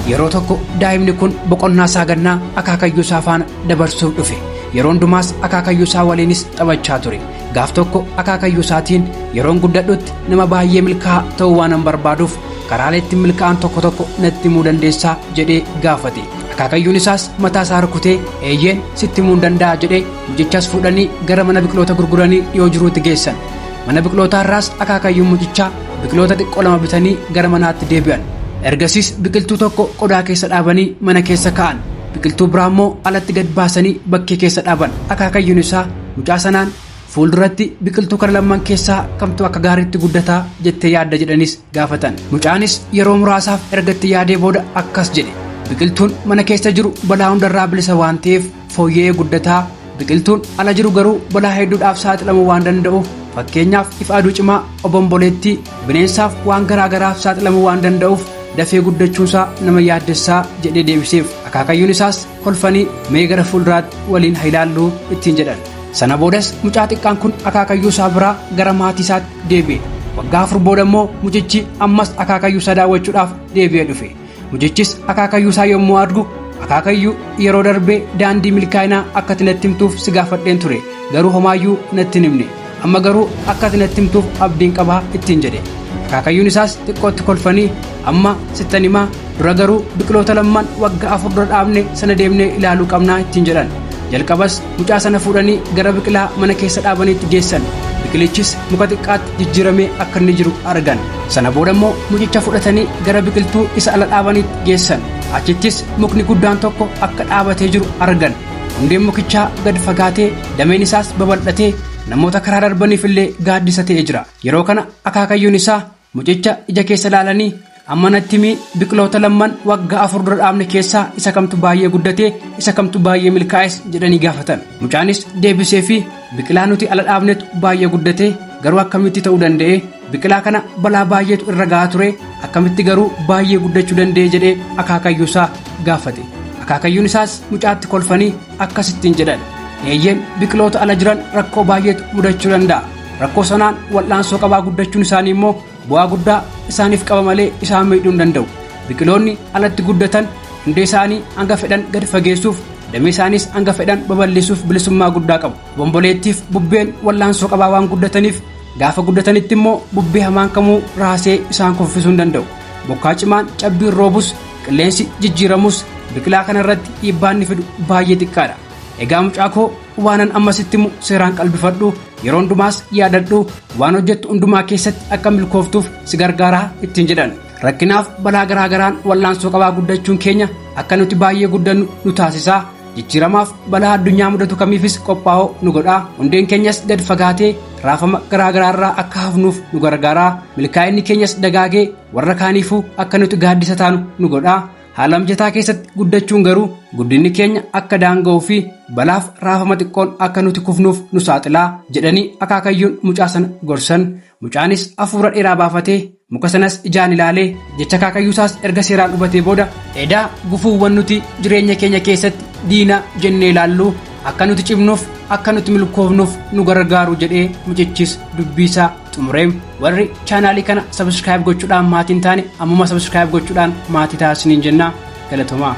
Yeroo tokko daa'imni kun boqonnaa isaa gannaa akaakayyuu isaa faana dabarsuuf dhufe. Yeroo hundumaas akaakayyuu isaa waliinis taphachaa ture. Gaaf tokko akaakayyuu isaatiin yeroon guddadhutti nama baay'ee milkaa'aa ta'uu waanan barbaaduuf karaalee ittiin milkaa'an tokko tokko natti himuu dandeessaa jedhee gaafate. Akaakayyuun isaas mataa isaa rukutee eeyyeen sitti himuu danda'a jedhee mucichas fuudhanii gara mana biqiloota gurguranii dhiyoo jiruutti geessan. Mana biqilootaa irraas akaakayyuun mucichaa biqiloota xiqqoo lama bitanii gara manaatti deebi'an. Ergasiis biqiltuu tokko qodaa keessa dhaabanii mana keessa kaa'an. Biqiltuu biraa immoo alatti gad baasanii bakkee keessa dhaaban. Akaakayyuun isaa mucaa sanaan fuulduratti biqiltuu kana lamman keessaa kamtu akka gaariitti guddataa jettee yaadda jedhanis gaafatan. Mucaanis yeroo muraasaaf erga itti yaadee booda akkas jedhe. Biqiltuun mana keessa jiru balaa hundarraa bilisa waan ta'eef fooyya'ee guddataa. Biqiltuun ala jiru garuu balaa hedduudhaaf saaxilamuu waan danda'uuf fakkeenyaaf ifa aduu cimaa, obomboleettii, bineensaaf waan garaa garaaf saaxilamuu waan danda'uuf dafee guddachuunsaa nama yaaddessaa jedhee deebiseef. Akaakayyuun isaas kolfanii mee gara fuulduraatti waliin haa ilaalluu ittiin jedhan. Sana boodas mucaa xiqqaan kun akaakayyuu isaa biraa gara maatii isaatti deebi'e. Waggaa 4 booda immoo mucichi ammas akaakayyuu isaa daawwachuudhaaf deebi'ee dhufe. Mucichis akaakayyuu isaa yommuu argu akaakayyuu yeroo darbee daandii milkaa'inaa akka ati natti himtuuf si gaafadheen ture garuu homaayyuu natti hin himne amma garuu akka ati natti himtuuf abdiin qabaa ittiin jedhe. Akaakayyuun isaas xiqqootti kolfanii amma sittan himaa dura garuu biqiloota lamman waggaa 4 dura dhaabne sana deemnee ilaaluu qabnaa ittiin jedhan. Jalqabas mucaa sana fuudhanii gara biqilaa mana keessa dhaabaniitti geessan. Biqilichis muka xiqqaatti jijjiiramee akka inni jiru argan. Sana booda immoo mucicha fudhatanii gara biqiltuu isa ala dhaabaniitti geessan. Achittis mukni guddaan tokko akka dhaabatee jiru argan. Hundeen mukichaa gad fagaatee dameen isaas babal'atee namoota karaa darbaniif illee gaaddisa ta'ee jira. Yeroo kana akaakayyuun isaa mucicha ija keessa ilaalanii amma natti himi biqiloota lamman waggaa 4 dura dhaabne keessaa isa kamtu baay'ee guddatee isa kamtu baay'ee milkaa'es jedhanii gaafatan. Mucaanis deebisee fi biqilaa nuti ala dhaabnetu baay'ee guddatee garuu akkamitti ta'uu danda'e biqilaa kana balaa baay'eetu irra ga'aa ture akkamitti garuu baay'ee guddachuu danda'e jedhee akaakayyuu isaa gaafate. Akaakayyuun isaas mucaatti kolfanii akkasittiin jedhan. Eeyyeen biqiloota ala jiran rakkoo baay'eetu mudachuu danda'a. Rakkoo sanaan wal'aansoo qabaa guddachuun isaanii immoo bu'aa guddaa isaaniif qaba malee isaan miidhuu hin danda'u. Biqiloonni alatti guddatan hundee isaanii hanga fedhan gad fageessuuf damee isaaniis hanga fedhan babal'isuuf bilisummaa guddaa qabu. Bomboleettiif bubbeen wal'aansoo qabaa waan guddataniif gaafa guddatanitti immoo bubbee hamaan kamuu raasee isaan kuffisuu hin danda'u. Bokkaa cimaan cabbiin roobus qilleensi jijjiiramus biqilaa kana irratti dhiibbaan inni fidu baay'ee xiqqaadha. Egaa mucaa koo waanan amma sitti himu seeraan qalbifadhu yeroo hundumaas yaadadhu waan hojjettu hundumaa keessatti akka milkooftuuf si gargaaraa ittiin jedhan. Rakkinaaf balaa garaa garaan wal'aansoo qabaa guddachuun keenya akka nuti baay'ee guddannu nu taasisaa. Jijjiiramaaf balaa addunyaa mudatu kamiifis qophaa'oo nu godha. Hundeen keenyas gad fagaatee raafama garaa garaarraa akka hafnuuf nu gargaaraa. Milkaa'inni keenyas dagaagee warra kaaniifuu akka nuti gaaddisa taanu nu godha. Haala mijataa keessatti guddachuun garuu guddinni keenya akka daanga'uu fi balaaf raafama xiqqoon akka nuti kufnuuf nu saaxilaa jedhanii akaakayyuun mucaa sana gorsan. Mucaanis hafuura dheeraa baafatee muka sanas ijaan ilaalee jecha akaakayyuusaas erga seeraan hubatee booda edaa gufuuwwan nuti jireenya keenya keessatti diina jennee ilaallu akka nuti cimnuuf akka nuti milkoofnuuf nu gargaaru jedhee mucichis dubbiisaa xumuree. Warri chaanaalii kana subscribe gochuudhaan maatii hin taane ammuma subscribe gochuudhaan maatii taasisaniin jenna. Galatomaa.